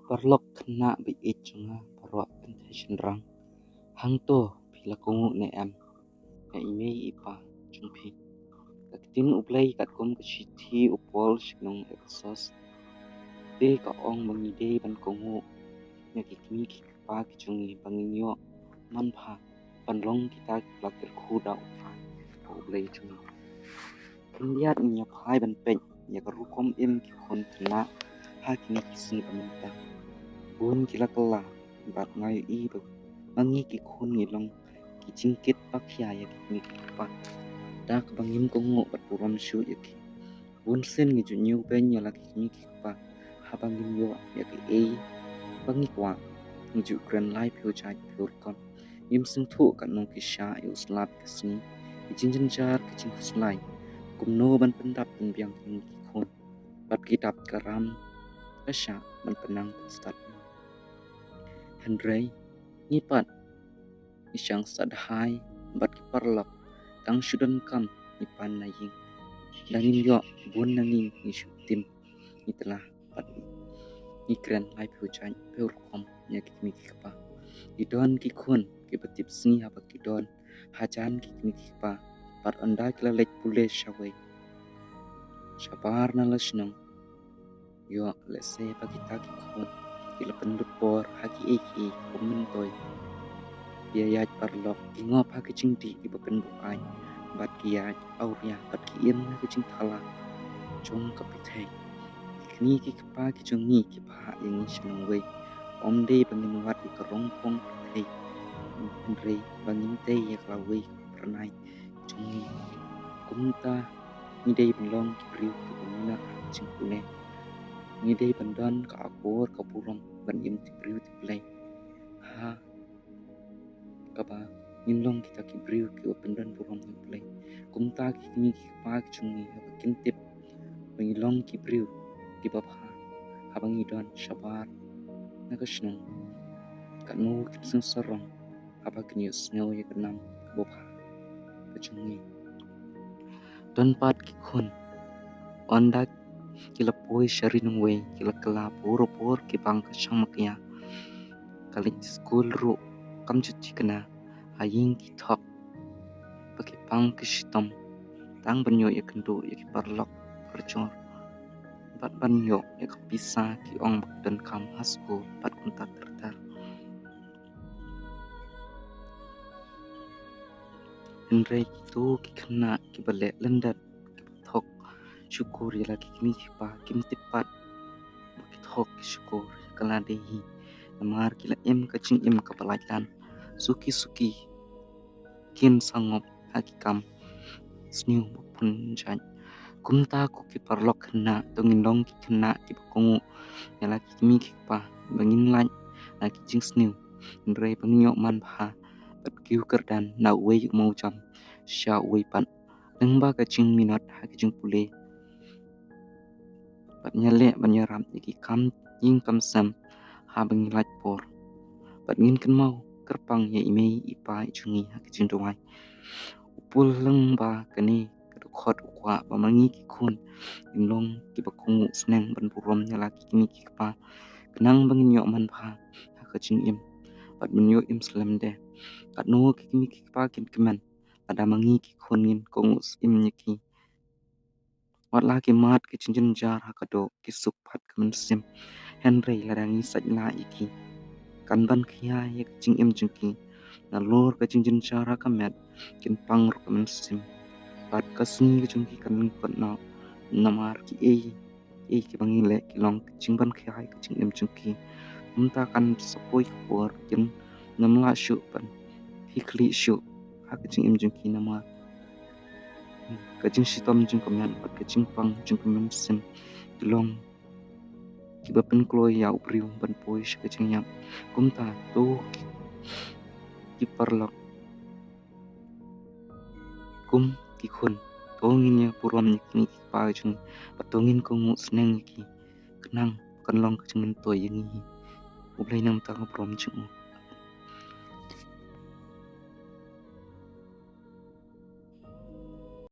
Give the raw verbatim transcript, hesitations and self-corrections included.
Paralok khynnah ba ïeit jong nga baroh kynthei shynrang, hangto phi la kohnguh ne em ïa i mei i pa jong phi? Ka ktien U Blei katkum ka shithi u Paul sha ki nong Ephesos, te ka ong ba ngi dei ban kohnguh ïa ki kmie ki kpa ki jong ngi ba ngin ïoh manbha ban long kita kiba la kyrkhu da U Trai, U Blei jong ngi. Khyndiat ngin ïa phai ban peit ïa ka rukom im ki khun khynnah ha kine ki sngi ba mynta. Bun ki la kylla bad nga ïohi ba ma ngi ki khun ngi long ki jingkit ba khia ïa ki kmie ki kpa da kaba ngim kohnguh bad burom shuh ïa ki. Bun sien ngi ju ñiewbeiñ ïa la ki kmie ki kpa haba ngim ïoh ïa kaei ba ngi kwah. Ngi ju kren lai phew jait phew rukom. Ngim sngewthuh katno ki shah ïa u slap ka sngi, ki jingjynjar ki jingkhuslai, kumno ban pyndap pynbiang ïa ki khun bad ki dap ka ram ka shah ban pynang pynstad. Hynrei ngi pat ngi shang sah dahai bad ki paralok, tang shu donkam ngi pan na ïing. Da ngin ïoh bun na ngi ngi shu tim, ngi tla bad ngi kren lai phew jait phew rukom ïa ki kmie ki kpa. Ki don ki khun kiba tip sngi haba ki don hajan ki kmie ki kpa bad ynda ki la leit pule shawei shabar na la shnong. Ïoh lehse ba kita ki khun ki la pynlut por ha kiei kiei kum myntoi. Ki ïaid paralok, ki ngop ha ki jingdih kiba pynbuaid bad ki ïaid awria bad ki im ha ki jingthala jong ka pyrthei. Ki kmie ki kpa ki jong ngi ki phah ïa ngi sha nongwei. Ym dei ba ngin wad ïa ka rong phong pyrthei, hynrei ba ngin tei ïa ka lawei ka phyrnai jong ngi. Kumta ngi dei ban long ki briew kiba minot ha ka jingpule. Ngi dei ban don ka akor ka burom ban im tip briew tip Blei, ha kaba ngin long kita ki briew kiba pyndon burom ïa U Blei. Kumta ki kmie ki kpa ki jong ngi haba kin tip ba ngi long ki briew kiba bha haba ngi don shabar na ka shnong, katno kin sngewsarong haba kin ïohsngew ïa ka nam kaba bha ka jong ngi. Don pat ki khun, ynda ki la poi sha ri nongwei, ki la kylla por por ki bang ka shang makia. Ka leit skul ruh kam ju thikna, ha ïing ki thok ba ki pang ki shitom, tang ban ïoh ïakynduh ïa ki paralok parajor bad ban ïoh ïa ka pisa ki ong ba ki donkam ha skul bad kumta ter ter. Hynrei kito ki khynnah kiba leh lyndet, kiba thok shukor ïa la ki kmie ki kpa, kim tip pat ba ki thok ki shukor ïa ka lade hi, namar ki la im ka jingim kaba laitluid, suki suki, kin sa ngop ha ki kam sniew ba pynjah. Kumta ko ki paralok khynnah, to ngin long ki khynnah kiba kohnguh ïa la ki kmie ki kpa, ba ngin lait na ki jingsniew, hynrei ba ngin ïoh manbha bad kiew kyrdan na uwei u mawjam sha uwei pat, lyngba ka jingminot ha ka jingpule bad ïaleh ban ïarap ïa ki kam ïing kam sem haba ngi lait por. Bad ngin kynmaw kyrpang ïa i mei i pa i jong ngi ha ka jingduwai. U Paul lyngba kane ka dkhot u kwah ba ma ngi ki khun ngin long kiba kohnguh sneng ban burom ïa la ki kmie ki kpa, khnang ba ngin ïoh manbha ha ka jingim bad ban ïoh im slem de. Katno ki kmie ki kpa kin kmen lada ma ngi ki khun ngin kohnguh syiem ïa ki. Wat la ki mad ki jingjynjar ha ka doh, ki suk pat ka mynsiem, hynrei lada ngi sait lah ïa ki, kan ban khia ïa ka jingim jong ki. Nalor ka jingjynjar ha ka met, kin pang ruh ka mynsiem, bad ka sngi ka jong ki kan lyngkot noh, namar kiei kiei kiba ngi leh ki long ka jingban khia ïa ka jingim jong ki. Kumta kan sa poi ka por kin nym lah shuh ban pynkhlaiñ shuh ha ka jingim jong ki, namar ka jingshitom jong ka met bad ka jingpang jong ka mynsiem ki long kiba pynkloi ïa u briew ban poi sha ka jingïap. Kumta to ki, ki paralok, kum ki khun, to ngin ïa burom ïa ki kmie ki kpa jong ngi, bad to ngin kohnguh sneng ïa ki, khnang kan long ka jingmyntoi ïa ngi hi. U Blei un nang ai ka burom jong u.